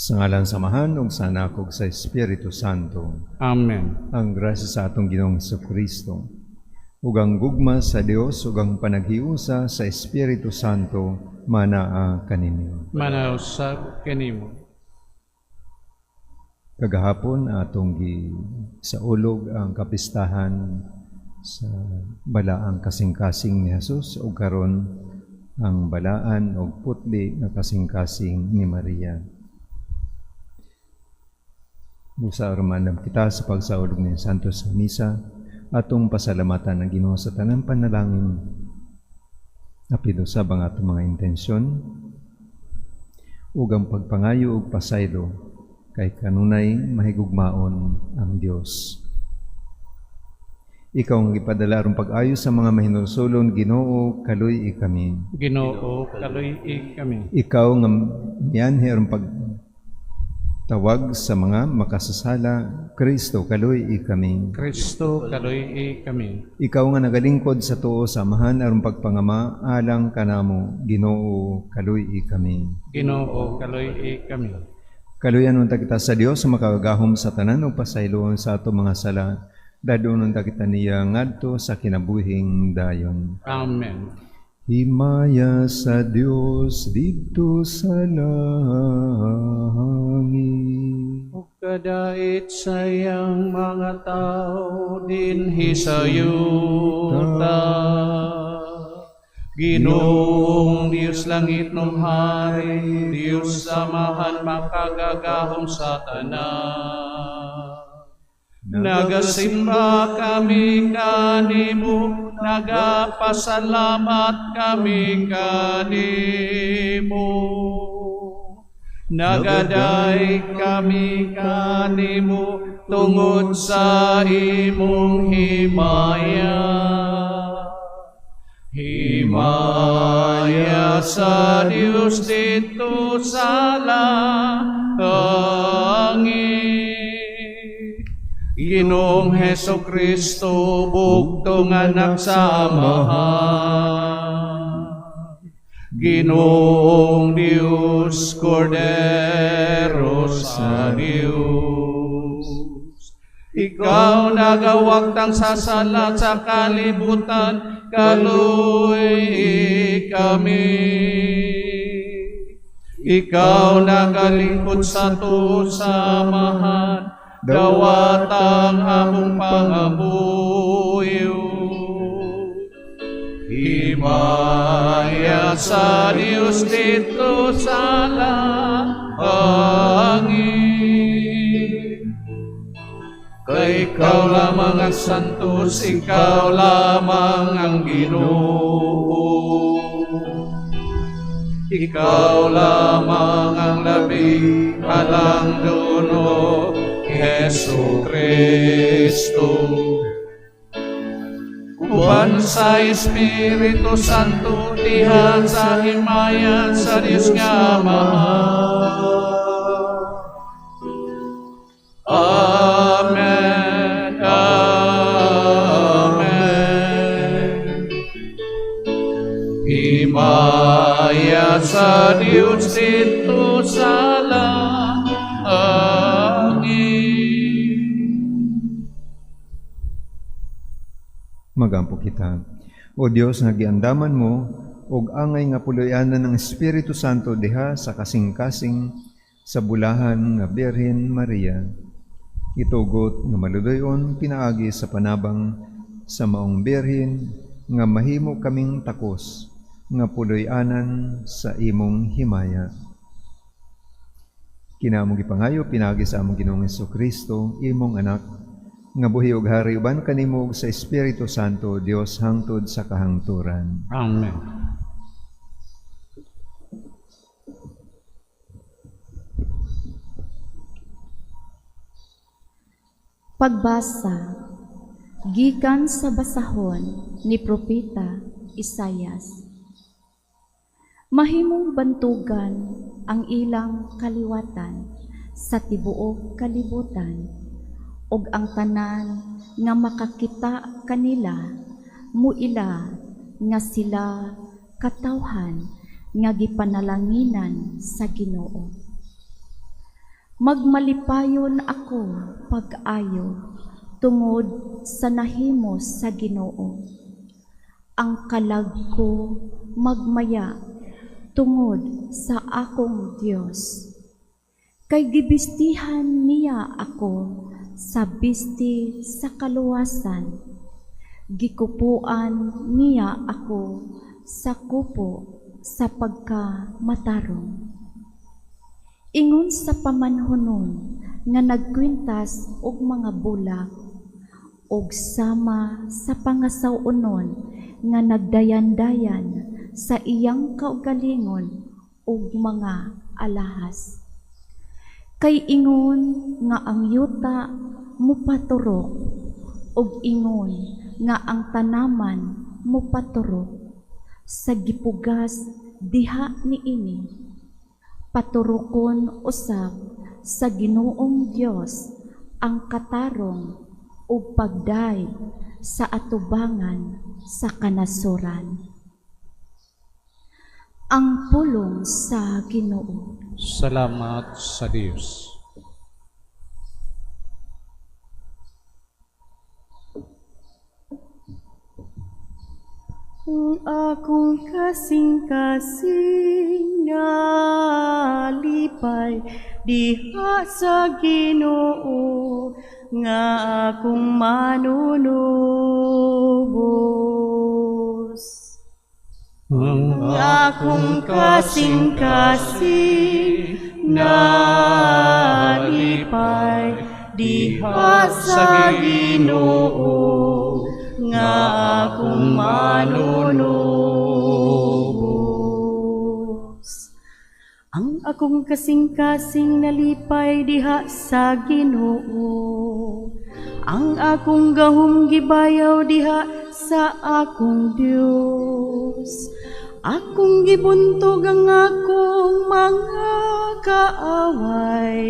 Sa ngalan sa Amahan ug sa Anak ug sa Espiritu Santo. Amen. Ang grasya sa atong Ginoong Kristo ug ang gugma sa Dios ug ang panaghiusa sa Espiritu Santo manaa kaninyo. Manaa usab kanimo. Kagahapon atong gisaulog ang kapistahan sa balaang kasing-kasing ni Jesus ug karon ang balaan ug putli nga kasing-kasing ni Maria. Busa aron kita sa pagsaulog ni Santo sa Misa, atong pasalamatan ang Ginoo sa tanang panalangin. Apil usab ang atong mga intensyon ug ang pagpangayo og pasaylo kay kanunay mahigugmaon ang Dios. Ikaw ang gipadala aron pag-ayo sa mga mahinulsulon, Ginoo, kaluy-i kami. Ginoo, kaluy-i kami. Ikaw nga mianhi aron pagtawag sa mga makasasala, Kristo, kaluy-i kami. Kristo, kaluy-i kami. Ikaw nga nagalingkod sa tuo sa Amahan aron pagpangama alang kanamo, Ginoo, kaluy-i kami. Ginoo, kaluy-i kami. Kaluyan unta kita sa Dios sa makagagahom sa tanan ug pasayloon sa ato mga sala. Dad-on unta kita niya ngadto sa kinabuhing dayon. Amen. Himaya sa Dios didto sa langit. Ug kadait sa iyang mga tao dinhi sa yuta. Ginoong Diyos langitnong hari, Diyos Amahan makagagahom sa tanan. Nagasimba kami kanimo, nagapasalamat kami kanimo. Nagadayeg kami kanimo tungod sa imong himaya. Himaya sa Dios didto sa langit. Ginoong Heso Kristo, bugtong anak sa Amahan. Ginoong Dios, Kordero sa Dios. Ikaw nagawagtang sa sala sa kalibutan, kaluy-i kami. Ikaw nagalingkod sa tuo sa Amahan, dawata ang among pangamuyo. Himaya sa Diyos didto sa langit. Kay ikaw lamang ang santos, ikaw lamang ang Ginoo. Ikaw lamang ang labing halangdon, Hesu Kristo. Uban sa Espiritu Santo, diha sa himaya sa Dios nga Amahan. Amen. Amen. Himaya sa Dios didto sa langit. Magampo kita. O Dios nga giandaman mo og angay nga puloy-anan ng Espiritu Santo diha sa kasing-kasing sa bulahan nga Birhen Maria. Itugot nga maludoyon pinaagi sa panabang sa maong Birhen nga mahimo kaming takos nga puloy-anan sa imong himaya. Kini among gipangayo pinaagi sa among Ginoong Kristo, imong anak, nga buhi ug hari uban kanimo ug sa Espiritu Santo, Dios hangtod sa kahangturan. Amen. Pagbasa gikan sa basahon ni Propeta Isayas. Mahimong bantugan ang ilang kaliwatan sa tibuok kalibutan ug ang tanan nga makakita kanila muila nga sila katawhan nga gipanalanginan sa Ginoo. Magmalipayon ako pag-ayo tungod sa nahimo sa Ginoo. Ang kalag ko magmaya tungod sa akong Dios. Kay gibistihan niya ako sa bisti sa kaluwasan. Gikupuan niya ako sa kupo sa pagkamatarong. Ingon sa pamanhunon nga nagkwintas og mga bulak, ug sama sa pangasaw-onon nga nagdayan-dayan sa iyang kaugalingon ug mga alahas. Kay ingon nga ang yuta mupaturok, ug ingon nga ang tanaman mupaturok sa gipugas diha niini, paturokon usab sa Ginoong Dios ang katarong ug pagday sa atubangan sa kanasoran. Ang pulong sa Ginoo. Salamat sa Dios. Ang akong kasing-kasing nalipay diha sa Ginoo nga akong manunubos. Ang akong kasing-kasing nalipay diha sa Ginoo nga akong manunubos. Ang akong kasing-kasing nalipay diha sa Ginoo. Ang akong gahom gibayaw diha sa akong Dios. Akong gibuntog ang akong mga kaaway.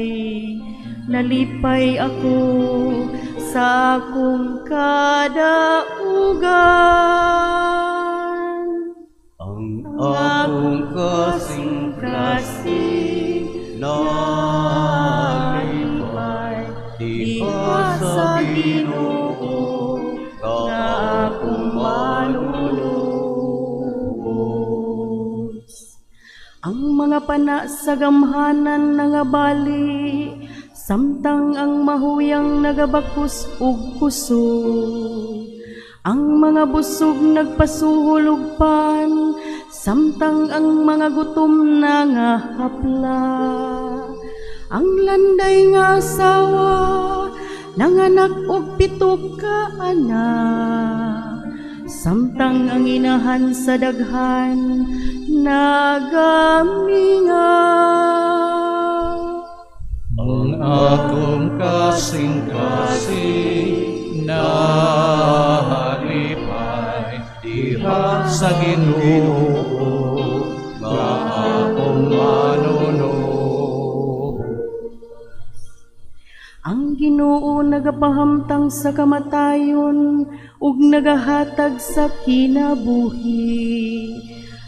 Nalipay ako sa akong kadaugan. Ang akong kasing-kasing nalipay diha sa Ginoo nga akong manunubos. Ang mga pana sa gamhanan nangabali, samtang ang mahuyang nagabakus ug kusog. Ang mga busog nagpasuhol og pan, samtang ang mga gutom nangahapla. Ang landay nga asawa nanganak og 7 ka anak, samtang ang inahan sa daghan nagaminga. Ang akong kasing-kasing nalipay diha sa Ginoo nga akong manunubos. Ang Ginoo nagapahamtang sa kamatayon ug nagahatag sa kinabuhi.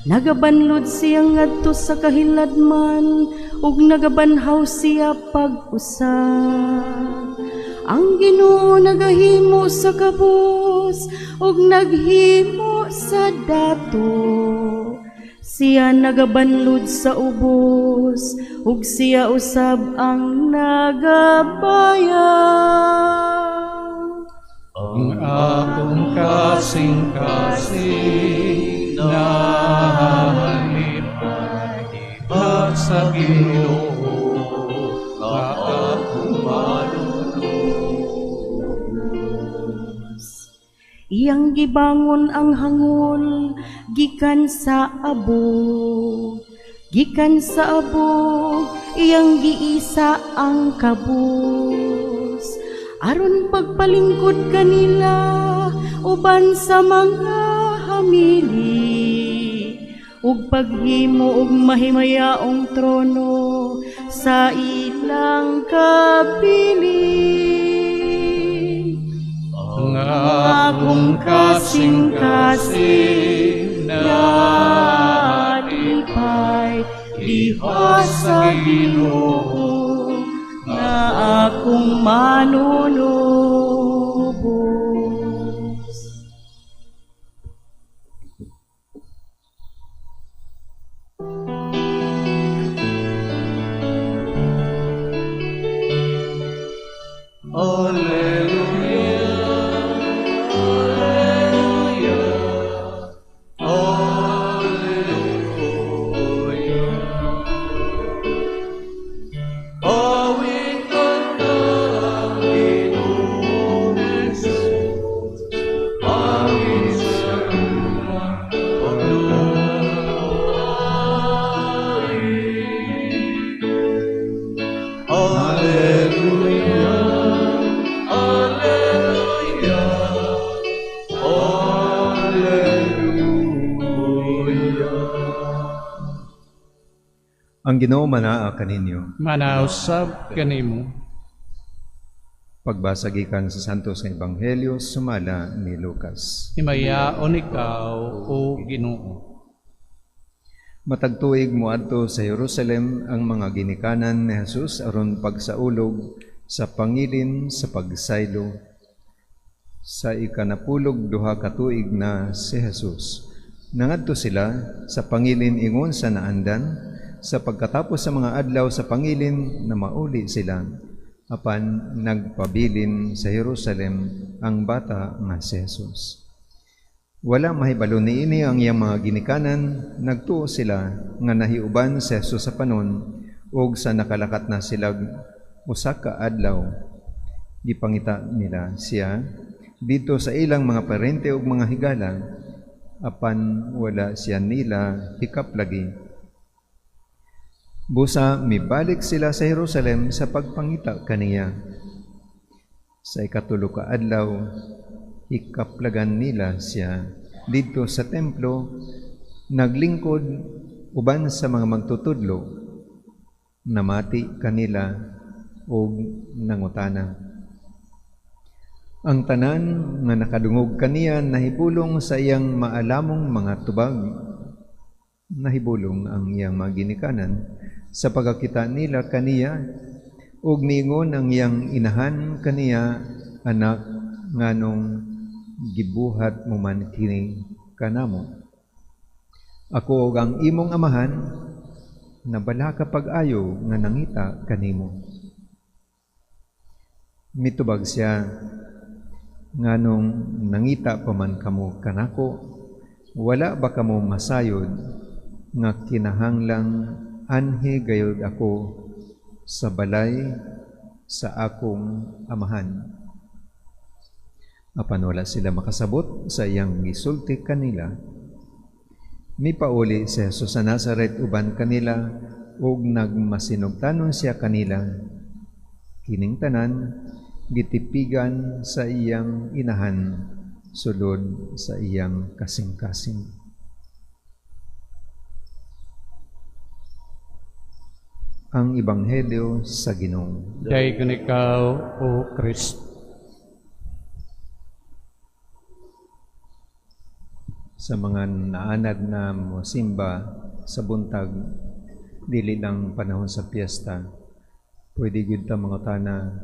Nagabanlod siya ngadto sa kahiladman ug nagabanhaw siya pag-usab. Ang Ginoo nagahimo sa kabus ug naghimo sa dato. Siya nagabanlod sa ubos ug siya usab ang nagabayag. Ang akong kasing-kasing nalipay diha sa Ginoo nga akong manunubos. Iyang gibangon ang hangol gikan sa abog, gikan sa abog iyang giisa ang kabus, aron pagpalingkod kanila uban sa mga hamili, ug paghimo og mahimayaong trono sa ilang kabilin. Ang akong kasing-kasing nalipay diha sa Ginoo akong manunubos. Alleluia, Alleluia, Alleluia. Awitan ang Ginoong Jesus, awit sa lumang pagluway. Alleluia, Alleluia, Alleluia. Ang Ginoo manaa kaninyo. Manausab kanimo. Pagbasa gikan sa Santos nga Ebanghelyo sumala ni Lucas. Himayaon ikaw, o Ginoo. Matag tuig moadto sa Jerusalem ang mga ginikanan ni Jesus aron pagsaulog sa pangilin sa pagsaylo. Sa 12 ka tuig na si Jesus. Nangadto sila sa pangilin ingon sa naandan. Sa pagkatapos sa mga adlaw sa pangilin na mauli sila, apan nagpabilin sa Jerusalem ang bata nga si Jesus. Wala mahibalo niini ang iyang mga ginikanan, nagtuo sila nga nahiuban si Jesus sa panon ug sa nakalakat na sila usa ka adlaw. Gipangita nila siya didto sa ilang mga parente ug mga higala, apan wala siya nila hikap lagi. Busa mibalik sila sa Jerusalem sa pagpangita kaniya. Sa 3 ka adlaw, hikaplagan nila siya didto sa templo, naglingkod uban sa mga magtutudlo, namati kanila og nangutana. Ang tanan nga nakadungog kaniya nahibulong sa iyang maalamong mga tubag. Nahibulong ang iyang mga ginikanan sa pagkakita nila kaniya, ug niingon ang iyang inahan kaniya, anak, nganong gibuhat mo man kini kanamo? Ako ug ang imong amahan nabalaka pag-ayo nga nangita kanimo. Mitubag siya, nganong nangita pa man kamo kanako, wala ba kamo masayod nga kinahanglang anhi gayud ako sa balay sa akong amahan? Apan wala sila makasabot sa iyang gisulti kanila. Mipauli si Jesus sa Nazaret uban kanila ug nagmasinugtanon siya kanila. Kining tanan gitipigan sa iyang inahan sulod sa iyang kasing-kasing. Ang Ebanghelyo sa Ginoo. Daygon ikaw, o Kristo. Sa mga naanad na mosimba sa buntag, dili lang panahon sa piyesta, pwede gyud ta mga tana,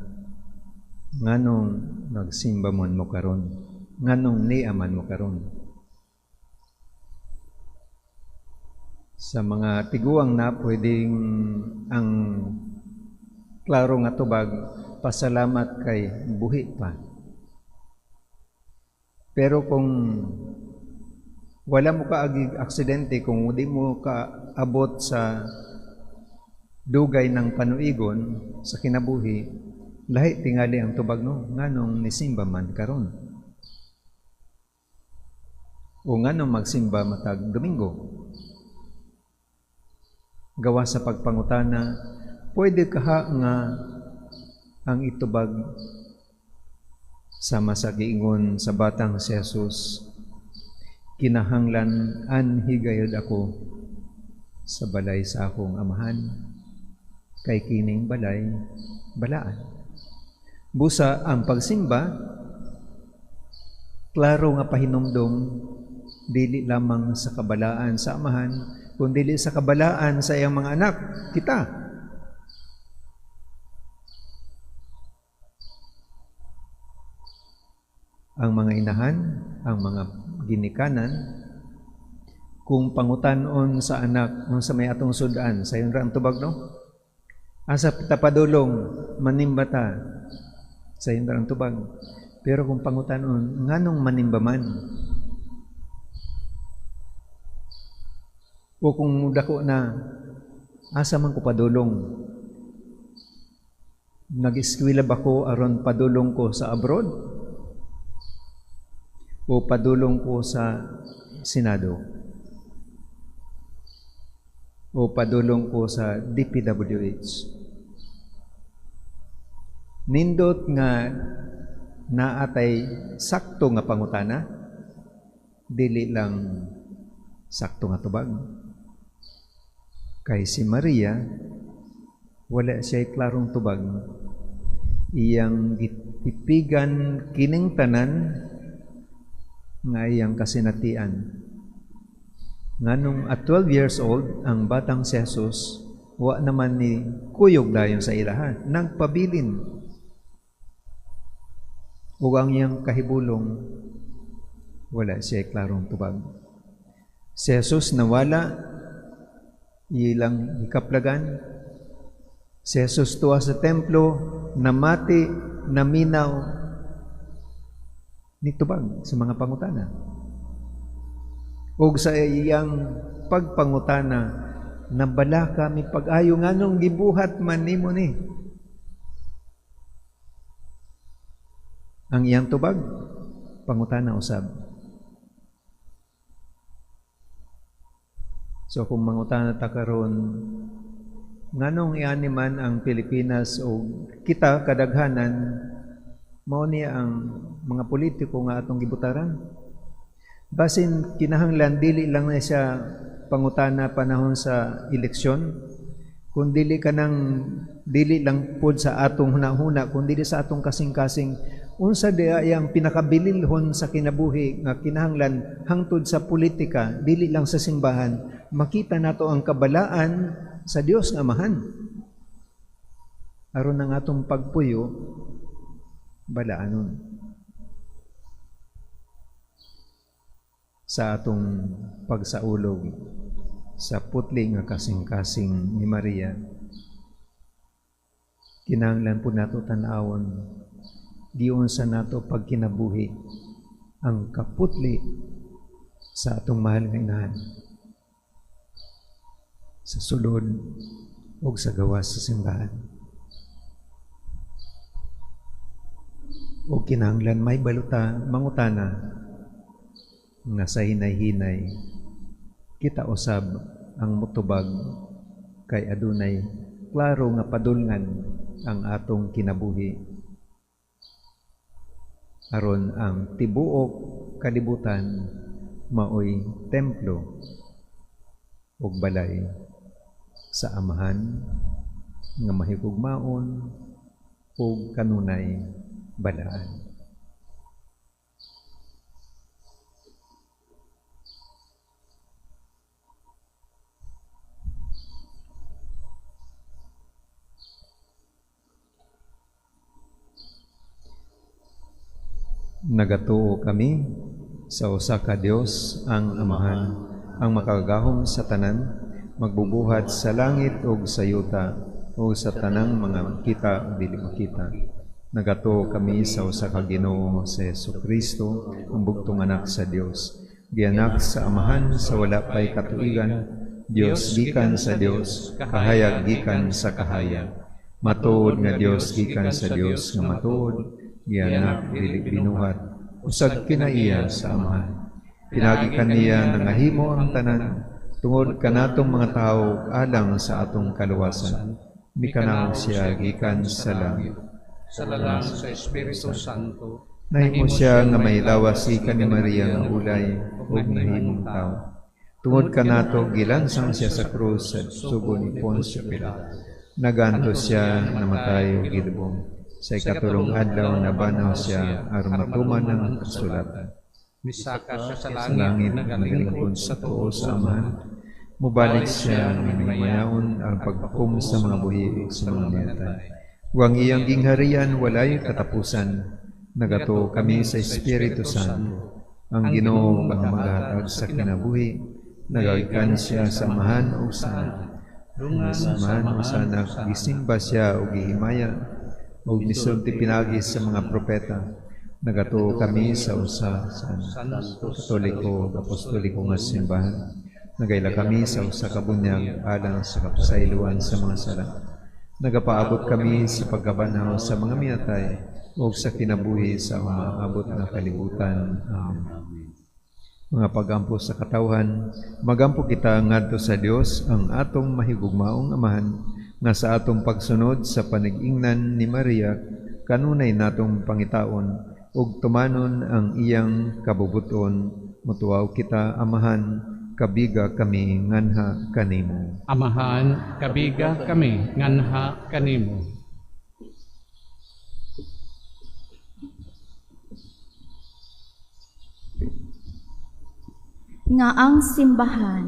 nganong nagsimba man mo karon, nganong niaman mo karon. Sa mga tiguang na pwedeng ang klaro nga tubag, pasalamat kay buhi pa. Pero kung wala mo kaagig aksidente, kung di mo kaabot sa dugay ng panuigon sa kinabuhi, lahi tingali ang tubag, no, nganong nisimba man karon. O nganong magsimba matag Domingo. Gawa sa pagpangutana, pwede kaha nga ang itubag sama sa giingon sa batang si Jesus, kinahanglan anhi gayud ako sa balay sa akong amahan, kay kining balay balaan. Busa ang pagsimba, klaro nga pahinumdom, dili lamang sa kabalaan sa amahan, kundi sa kabalaan sa iyang mga anak, kita. Ang mga inahan, ang mga ginikanan, kung pangutan-on sa anak unsa may atong sud-an, sayon ra ang tubag, no? Asa ta padulong, manimba ta, sayon ra ang tubag. Pero kung pangutan-on, nganong manimba man? O kung dako na, asa man ko padulong? Nag-eskwela ba ko aron padulong ko sa abroad? O padulong ko sa Senado? O padulong ko sa DPWH? Nindot nga naatay sakto nga pangutana, dili lang sakto nga tubag. Kay si Maria, wala siya'y klarong tubag. Iyang gitipigan kining tanan nga iyang kasinatian. Nganong at 12 years old, ang batang si Jesus, wa naman ni kuyog dayon sa ilaha, nagpabilin. Ug ang iyang kahibulong, wala siya klarong tubag. Si Jesus nawala, ilang hikaplagan. Si Jesus tuwa sa templo, namati, naminaw, nitubag sa mga pangutana. Og sa iyang pagpangutana, nabalaka mi pag-ayo nganong gibuhat man nimo ni. Ang iyang tubag, pangutana usab. So kung mangutana ta karon, nganong iani man ang Pilipinas o kita kadaghanan, mao niya ang mga politiko nga atong gibutaran. Basin kinahanglan dili lang na siya pangutana panahon sa eleksyon, kun dili kanang dili lang pod sa atong hunahuna, kun dili sa atong kasing-kasing, unsa diay ang pinakabililhon sa kinabuhi nga kinahanglan hangtod sa politika, dili lang sa simbahan, makita nato ang kabalaan sa Dios nga Amahan. Aron ang atong pagpuyo balaanon sa atong pagsaulog sa putli nga kasing-kasing ni Maria. Kinahanglan po nato tan-awon giunsa nato pagkinabuhi ang kaputli sa atong mahal nga inahan sa sulod ug sa gawas sa simbahan. O kinahanglan may baluta mangutana nga sa hinay-hinay kita usab ang mutubag kay adunay klaro nga padulngan ang atong kinabuhi aron ang tibuok kalibutan maoy templo ug balay sa Amahan nga mahigugmaon ug kanunay balaan. Nagatuo kami sa usa ka Dios ang Amahan, ang makagagahom sa tanan, magbubuhat sa langit ug sa yuta ug sa tanang mga makita ug dili makita. Nagatuo kami sa usa ka Ginoo sa Hesukristo, ang bugtong anak sa Dios, gianak sa Amahan sa wala pay katuigan, Dios gikan sa Dios, kahayag gikan sa kahayag. Matuod nga Dios gikan sa Dios nga matuod, gianak dili binuhat, usag kinaiya sa Amahan. Pinagi kaniya nangahimo ang tanan, tungod kanatong mga tawo alang sa atong kaluwasan. Mikanaw siya gikan sa langit. Sa lalang sa Espiritu Santo. Nahimo siya nga may lawas gikan ni Maria nga ulay ug nahimong tawo. Tungod kanato gilansang siya sa krus sa sugo ni Poncio Pilato. Naganto siya, namatay ug gilubong. Sa ikatulong adlaw nabanaw siya aron matuman ang kasulatan. Misaka siya sa Sa langit, nagalingkod sa tuo sa Amahan. Mubalik siya nga mayaon ang paghukom sa mga buhi ug sa mga namatay. Ug ang iyang gingharian walay katapusan. Nagatuo kami sa Espiritu Santo, ang Ginoo ang maghatag sa kinabuhi, nagagikan siya sa Amahan ug sa Anak. Sa Amahan ug sa Anak, gisimba siya ug gihimaya, ug misulti pinaagi sa mga propeta. Nagatuo kami sa usa sa Katoliko, Apostoliko nga simbahan. Nagaila kami sa usa ka bunyag alang sa kapasayloan sa mga sala. Nagapaabot kami sa pagkabanhaw sa mga minatay ug sa kinabuhi sa umaabot nga kalibutan. Amen. Mga pagampo sa katawhan, magampo kita ngadto sa Dios ang atong mahigugmaong Amahan nga sa atong pagsunod sa panigingnan ni Maria kanunay natong pangitaon ug tumanon ang iyang kabubuton. Mutuaw kita, Amahan, kabiga kami nganha kanimo. Amahan, kabiga kami nganha kanimo. Nga ang simbahan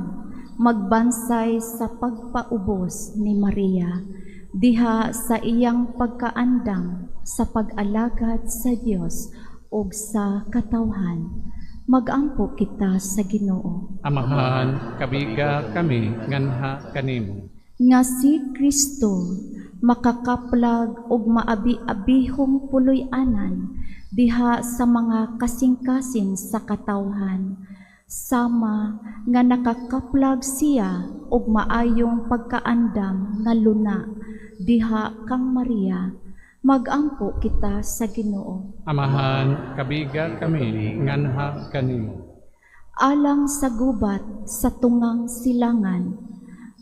magbansay sa pagpaubos ni Maria diha sa iyang pagkaandam sa pag-alagad sa Dios ug sa katawhan. Magampo kita sa Ginoo. Amahan, kabiga kami nganha kanimo. Nga si Kristo makakaplag og maabi-abihong puloy-anan diha sa mga kasing-kasing sa katawhan, sama nga nakakaplag siya og maayong pagkaandam nga luna diha kang Maria. Magampo kita sa Ginoo. Amahan, kabiga kami nganha kanimo. Alang sa gubat sa tungang silangan,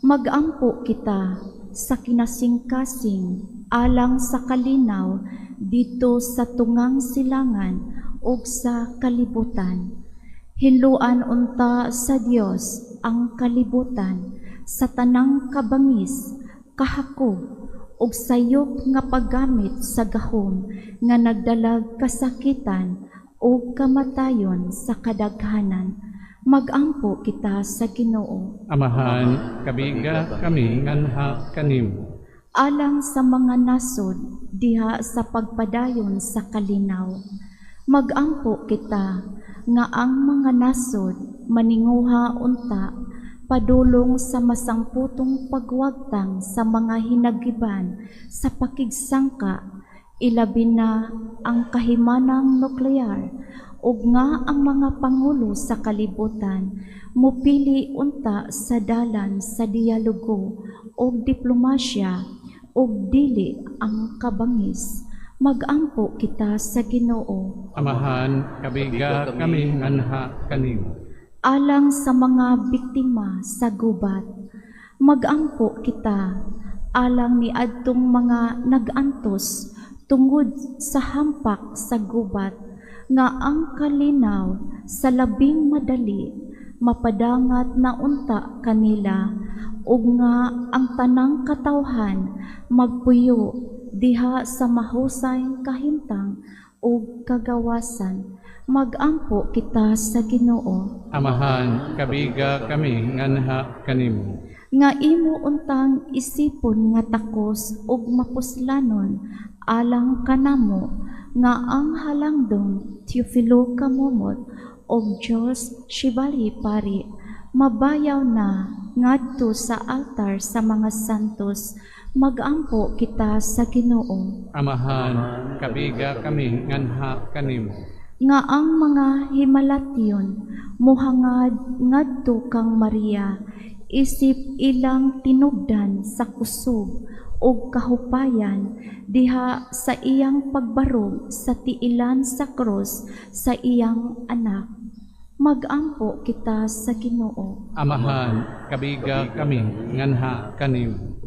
magampo kita sa kinasingkasing alang sa kalinaw dito sa tungang silangan ug sa kalibutan. Hinluan unta sa Dios ang kalibutan sa tanang kabangis, kahakog ug sayop nga paggamit sa gahom nga nagdalag kasakitan ug kamatayon sa kadaghanan. Magampo kita sa Ginoo. Amahan, kabiga kami nganha kanimo. Alang sa mga nasod diha sa pagpadayon sa kalinaw, magampo kita nga ang mga nasod maninguha unta padulong sa masangputong pagwagtang sa mga hinagiban sa pakigsangka, ilabi na ang kahimanang nuklear, ug nga ang mga pangulo sa kalibutan mupili unta sa dalan sa dialogo ug diplomasya ug dili ang kabangis. Magampo kita sa Ginoo. Amahan, kabiga kami nganha kanimo. Alang sa mga biktima sa gubat, magampo kita alang ni adtong mga nag-antos tungod sa hampak sa gubat nga ang kalinaw sa labing madali mapadangat na unta kanila ug nga ang tanang katawhan magpuyo diha sa mahusay kahimtang ug kagawasan. Magampo kita sa Ginoo. Amahan, kabiga kami nganha kanimo. Nga imo untang isipon nga takos ug mapuslanon alang kanamo nga ang halangdong Teofilo Camomot ug Jules Chevalier Pari mabayaw na ngadto sa altar sa mga santos. Magampo kita sa Ginoo. Amahan, kabiga kami nganha kanimo. Nga ang mga himalation muhangad ngadto kang Maria isip ilang tinubdan sa kusog ug kahupayan diha sa iyang pagbarog sa tiilan sa krus sa iyang anak. Magampo kita sa Ginoo. Amahan, kabiga kami nganha kanimo.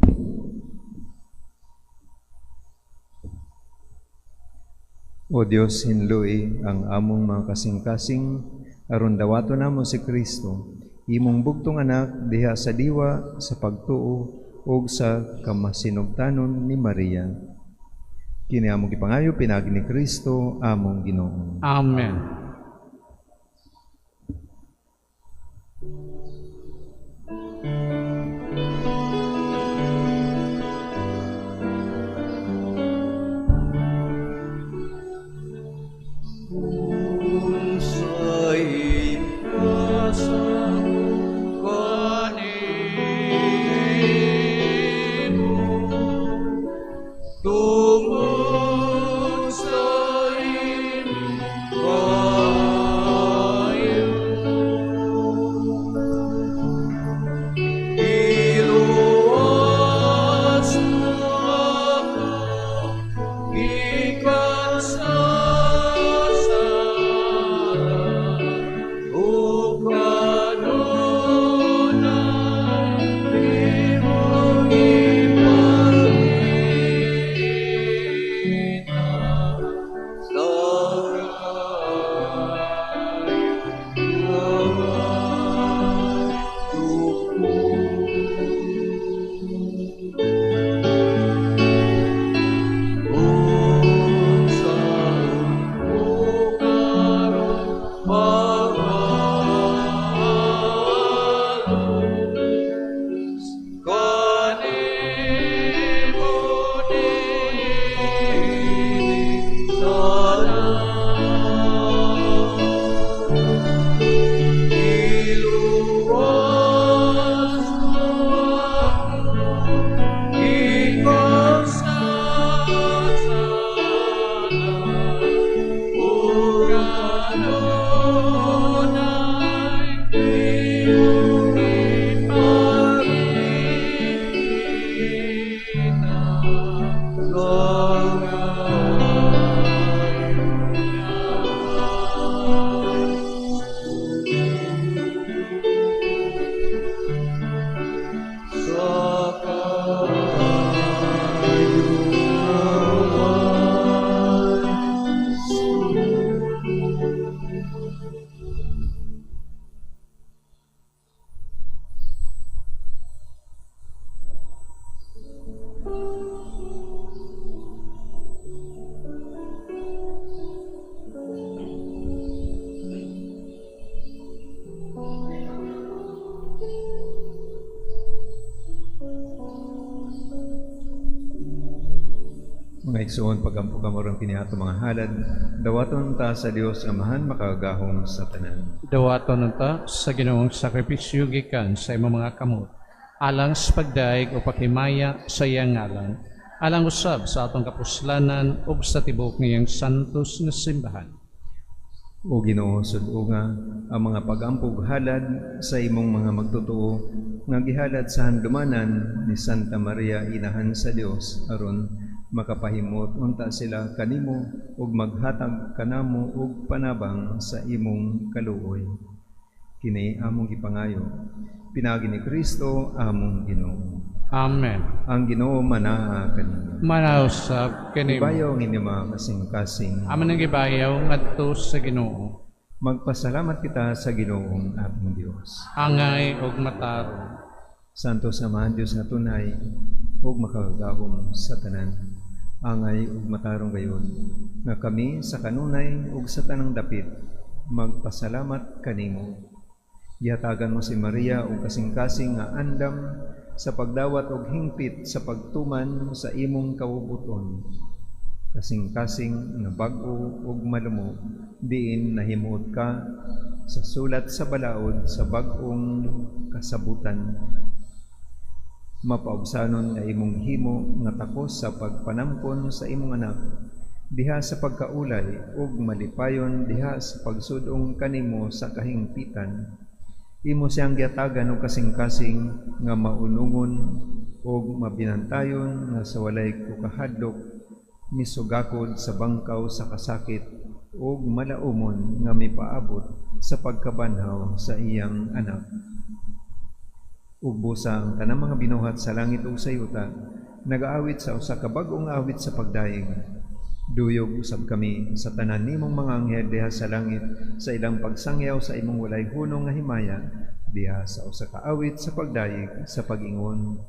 O Dios, hinlui ang among mga kasing-kasing aron dawaton namo si Kristo, imong bugtong anak diha sa diwa sa pagtuo ug sa kamasinugtanon ni Maria. Kini among gipangayo pinaagi ni Kristo among Ginoo. Amen. Mga igsoon, pagampo kamo ron kini ato mga halad, dawaton ta sa Dios Amahan makagagahom sa tanan. Dawaton ta sa Ginoong sakripisyo gikan sa imong mga kamot, alang sa pagdaig o paghimaya sa iyang ngalan, alang usab sa atong kapuslanan ug sa tibuok niyang santos nga simbahan. O Ginoo, sud-unga ang mga pag-ampog halad sa imong mga magtotoo nga gihalad sa handumanan ni Santa Maria Inahan sa Dios, aron makapahimot unta sila kanimo ug maghatag kanamo og panabang sa imong kaluoy. Kini among gipangayo pinaagi ni Kristo among Ginoo. Amen. Ang Ginoo manaa kaninyo. Manausab kanimo. Ibayaw ang inyong mga kasing-kasing. Amon ang gibayaw ngadto sa Ginoo. Magpasalamat kita sa Ginoong among Dios. Angay ug matarong. Santo Amahan Dios nga tunay ug makagagahom sa tanan. Angay ug matarong gayon nga kami sa kanunay ug sa tanang dapit magpasalamat kanimo. Gihatagan mo si Maria og kasing-kasing nga andam sa pagdawat og hingpit sa pagtuman sa imong kawubuton. Kasing-kasing nga bag-o ug malumo diin nahimuot ka sa sulat sa balaod sa bag-ong kasabutan. Mapaubsanon nga imong himo nga takos sa pagpanamkon sa imong anak diha sa pagkaulay ug malipayon diha sa pagsudong kanimo sa kahingpitan. Imo siyang gihatagan og kasing-kasing nga maunungon ug mabinantayon nga sa walay kukahadlok misugakod sa bangkaw sa kasakit ug malaumon nga mipaabot sa pagkabanhaw sa iyang anak. Ug busa ang tanang mga binuhat sa langit ug sa yuta nagaawit sa usa ka bag-ong awit sa pagdayeg. Duyog usab kami sa tanan nimong mga anghel diha sa langit sa ilang pagsangyaw sa imong walay hunong nga himaya diha sa usa ka awit sa pagdayeg sa pag-ingon.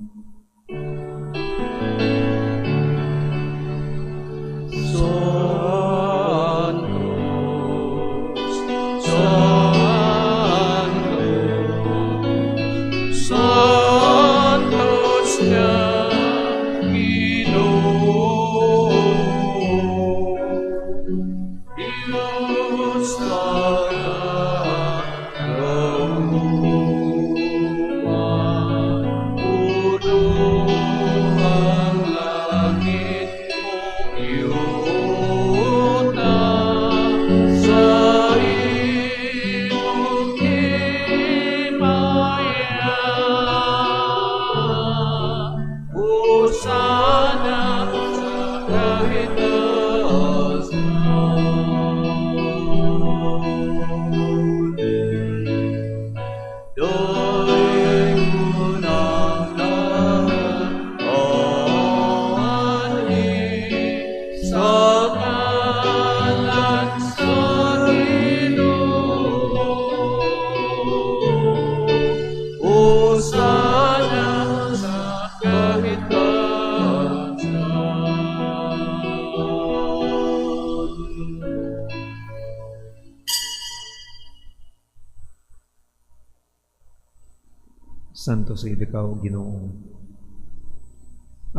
Santo sa ikaw, Ginoo,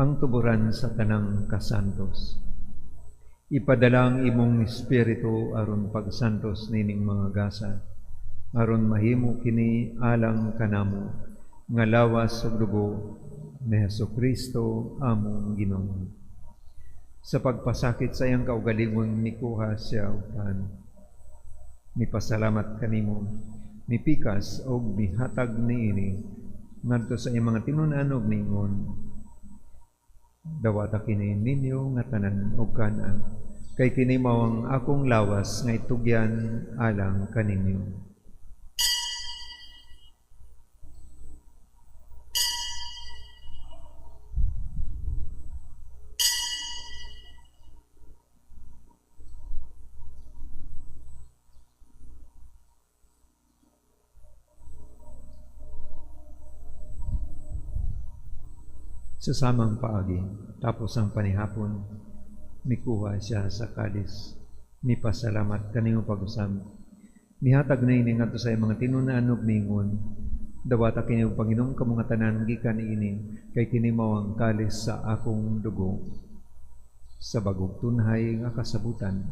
ang tuburan sa tanang kasantos. Ipadala ang imong espiritu aron pagsantos nining mga gasa, aron mahimo kini alang kanamo nga lawas ug dugo ni Hesukristo among Ginoo. Sa pagpasakit sa iyang kaugalingon mikuha siya og pan. Mipasalamat kanimo, mipikas og mihatag niini ngadto sa iyang mga tinun-an og niingon. Dawata kini ninyo nga tanan og kan-a, kay kini mao ang akong lawas nga itugyan alang kaninyo. Sa samang paagi, tapos ang panihapon, mikuha siya sa kalis, mipasalamat kanimo pag-usab. Mihatag na ini ngadto sa iyang mga tinun-an ug miingon, dawata kini ug panginom kamo nga tanan gikan niini, kay kini mao ang kalis sa akong dugo, sa bagong tunhay nga kasabutan.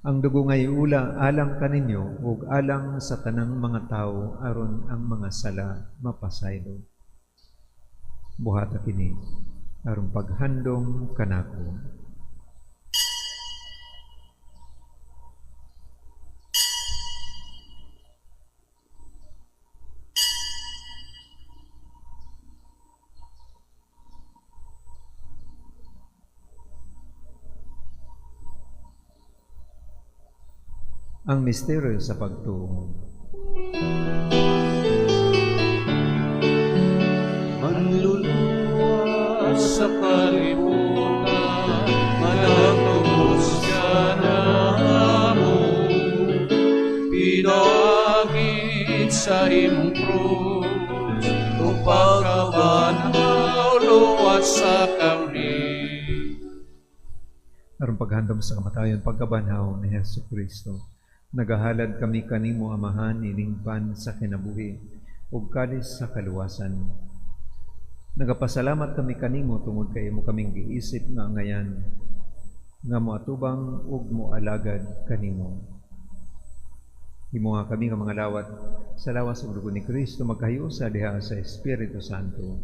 Ang dugo nga iula alang kaninyo ug alang sa tanang mga tawo aron ang mga sala mapasaylo. Buhata kini aron paghandom kanako. Ang misteryo sa pagtuo. Manluluwas sa kalibutan, managtubos ka namo. Pinaagit sa imong krus, ug pagkabanhaw, luwas sa kami. Aron paghandom sa kamatayon, pagkabanhaw ni Hesus Kristo, nagahalad kami kanimo, Amahan, ining pan sa kinabuhi ug kalis sa kaluwasan. Nagapasalamat kami kanimo tungod kay imo kaming giisip nga angayan, nga moatubang ug moalagad kanimo. Himo nga kami nga mga lawat sa lawas ug dugo ni Kristo magkahiusa diha sa Espiritu Santo.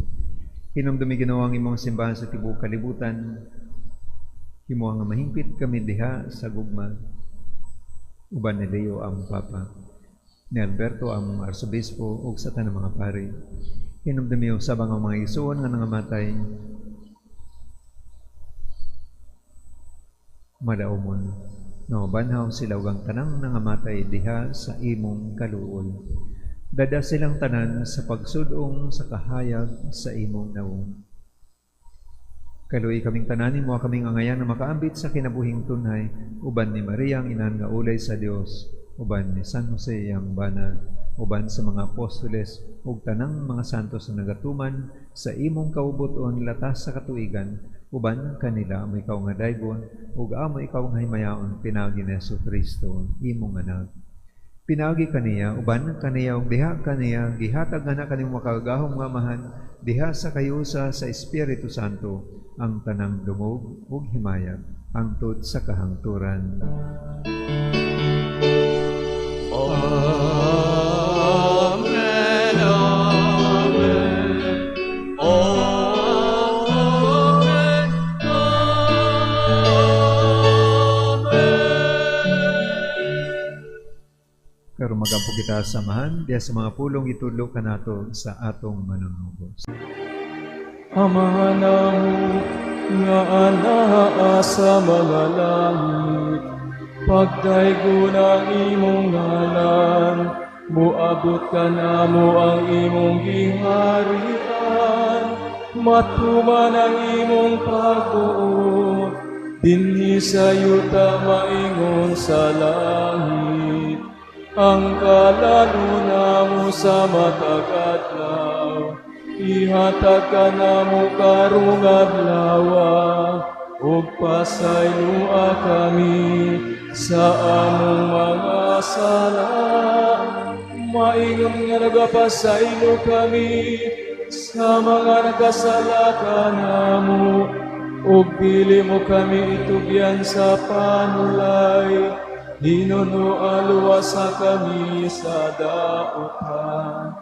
Hinumdumi Ginoo ang imong simbahan sa tibuok kalibutan. Himo nga mahingpit kami diha sa gugma. Uban ni Leo ang Papa, ni Alberto ang Arsobispo ug sa tanang mga pari. Hinumdumi usab ang mga igsuon nga nangamatay, malaumon, nga mabanhaw sila ug ang tanang nangamatay diha sa imong kaluoy. Dada silang tanan sa pagsud-ong sa kahayag sa imong nawong. Kaluoy kaming tanan, mo kaming angayan na makaambit sa kinabuhing tunhay, uban ni Maria ang inahan nga ulay sa Dios, uban ni San Jose ang bana, uban sa mga apostoles ug tanang mga santos na nagatuman sa imong kaubuton latas sa katuigan, uban kanila amo ikaw nga daygon ug amo ikaw nga himayaon pinaagi ni Hesus Kristo imong anak. Pinaagi kaniya, uban kaniya ug diha kaniya gihatag nga na kanimo makagagahom nga Amahan diha sa kayusa sa Espiritu Santo ang tanang dungog ug himayag hangtod sa kahangturan. Amen, amen, amen, amen. Karon magampo kita sa Amahan diha sa mga pulong itudlo kanato sa atong manunubos. Amahan namo nga anaa sa mga langit, pagdaygon ang imong ngalan, moabot kanamo ang imong giharian, matuman ang imong pagbuot, dinhi sa yuta maingon sa langit. Ang kalaluna namo sa matag adlaw, ihatag kanamo karong adlaw, ug pasayloa kami sa among mga sala, maingon nga nagapasaylo kami sa mga nagkasala kanamo, ug dili mo kami itugyan sa panulay, hinunoa luwasa kami sa dautan.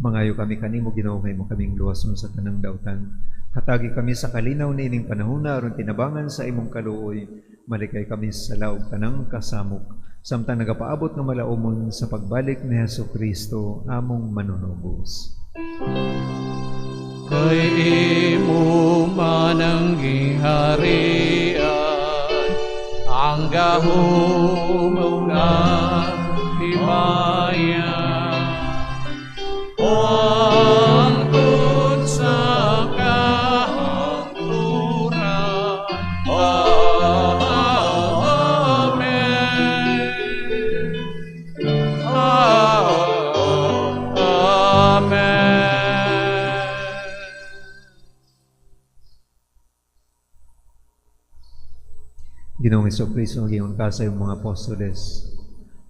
Mangayo kami kanimo, Ginoo, kay mo kaming luwason sa tanang dautan. Hatagi kami sa kalinaw niining panahona aron tinabangan sa imong kaluoy. Malikay kami sa laog tanang kasamok, samtang nagapaabot nga malaumon sa pagbalik ni Hesus Kristo among manunubos. Kay imo man ang giharian, ang gahom ug ang himaya, hangtod sa kahangturan. Amen. Amen. Ginoong Hesukristo, giingon ka sa iyong mga apostoles,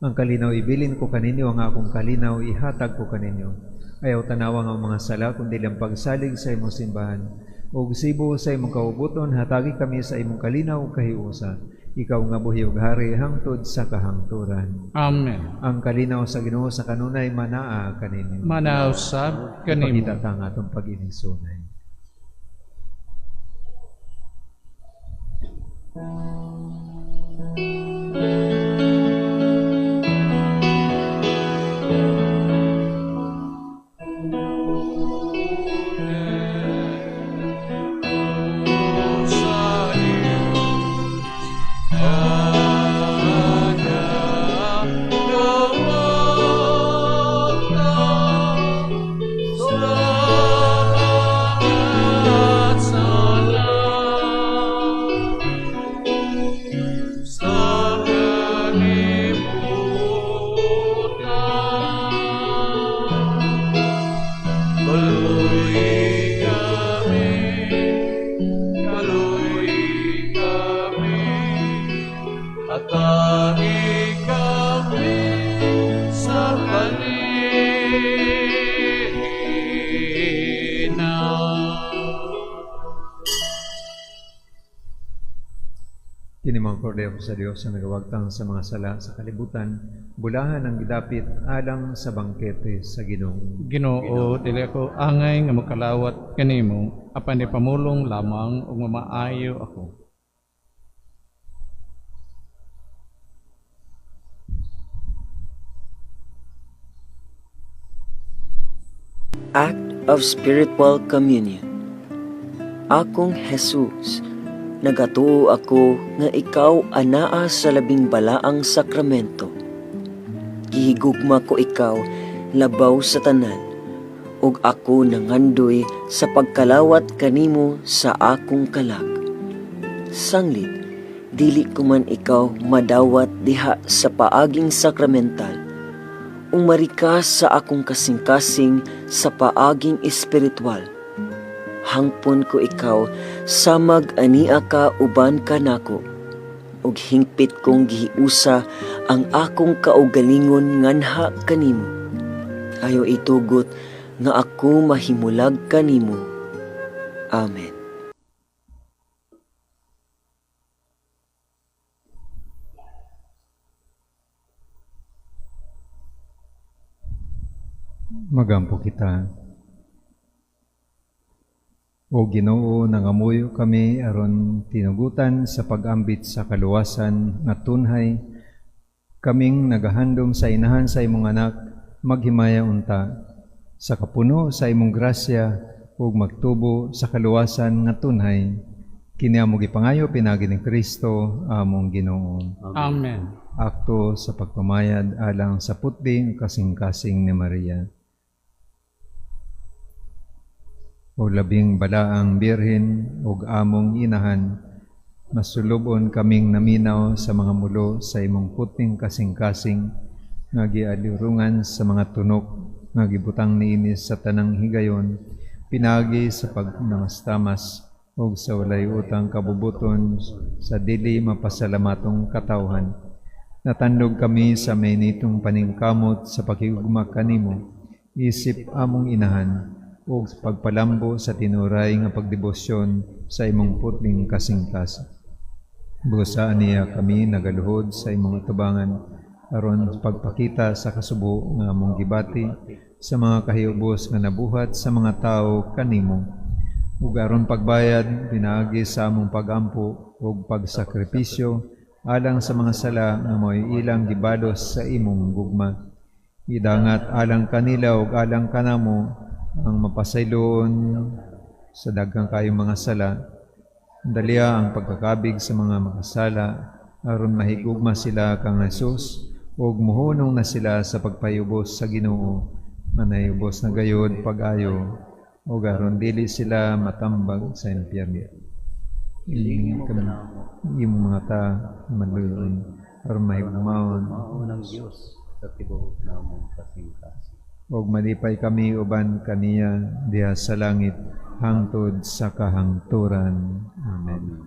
ang kalinaw ibilin ko kaninyo, ang akong kalinaw ihatag ko kaninyo. Ayaw tanawa ang mga sala, kundi ang pagsalig sa imong simbahan. Ug sibo sa imong kaubuton, hatagi kami sa imong kalinaw ug kahiusa. Ikaw nga buhi ug hari hangtod sa kahangturan. Amen. Ang kalinaw sa Ginoo sa kanunay manaa kaninyo. Manaa usab kanimo. Ipakita ta ang atong pag-inigsunay. Sa Diyos, sa kalibutan. Kaluoy kami, kaluoy kami, hatagi kami sa kalinaw. Kini mga kordero sa Dios ang nagawagtang sa mga sala sa kalibutan, bulahan ang gidapit alang sa bangkete sa Ginoo. Ginoo, dili ako angay nga mokalawat kanimo, apan ipamulong lamang ug mamaayo ako. Act of Spiritual Communion. Akong Jesus, nagatuo ako nga ikaw anaa sa labing balaang sakramento. Gihigugma ko ikaw labaw sa tanan, ug ako nangandoy sa pagkalawat kanimo sa akong kalag. Sanglit, dili ko man ikaw madawat diha sa paaging sakramental, umari ka sa akong kasing-kasing sa paaging espiritual. Hangpon ko ikaw samag ania ka uban kanako, ug hingpit kong gihiusa ang akong kaugalingon nganha kanimo. Ayaw itugot nga ako mahimulag kanimo. Amen. Magampo kita. O Ginoo, nangamuyo kami aron tinugutan sa pag-ambit sa kaluwasan nga tunhay, kaming nagahandom sa inahan sa imong anak, maghimaya unta sa kapuno sa imong grasya ug magtubo sa kaluwasan nga tunhay. Kini among gipangayo pinaagi ni Kristo among Ginoo. Amen. Akto sa pagpamayad alang sa putdi kasing-kasing ni Maria. O labing balaang birhen ug among inahan, masulubon kaming naminaw sa mga mulo sa imong puting kasing-kasing nga gialirungan sa mga tunok nga gibutang niini sa tanang higayon, pinaagi sa pagnamastamas ug sa walay utang kabubuton sa dili mapasalamatong katawhan. Natandog kami sa mainitong paningkamot sa pakigugma kanimo, isip among inahan, ug pagpalambo sa tinuray nga pagdebosyon sa imong putling kasing-kasing. Busa niya kami nagaluhod sa imong atubangan aron pagpakita sa kasubo nga among gibati sa mga kahiubos nga nabuhat sa mga tawo kanimo. Ug aron pagbayad pinaagi sa among pagampo ug pagsakripisyo alang sa mga sala nga mao'y ilang gibalos sa imong gugma. Idangat alang kanila ug alang kanamo Ang mapasaylon sa daghang kayong mga sala. Dalia ang pagkakabig sa mga makasala aron mahigugma sila kang Jesus ug muhunong na sila sa pagpayubos sa Ginoo nga nahibos na gayod pag-ayo ug aron dili sila matambag sa impyerno. Ilingi kami imong mga ta maluyon aron mahigugmaon Mao ng Dios sa tibuok namong kasing-kasing. Ug malipay kami uban kaniya diha sa langit hangtod sa kahangturan. Amen.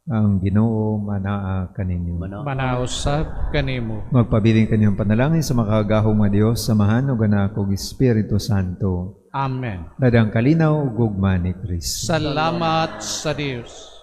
Ang Ginoo manaa kaninyo. Manaa usab kanimo. Magpabilin kaninyong panalangin sa makagagahom nga Dios, Amahan ug Anak ug Espiritu Santo. Amen. Dadang kalinaw ug gugma ni Kristo. Salamat sa Dios.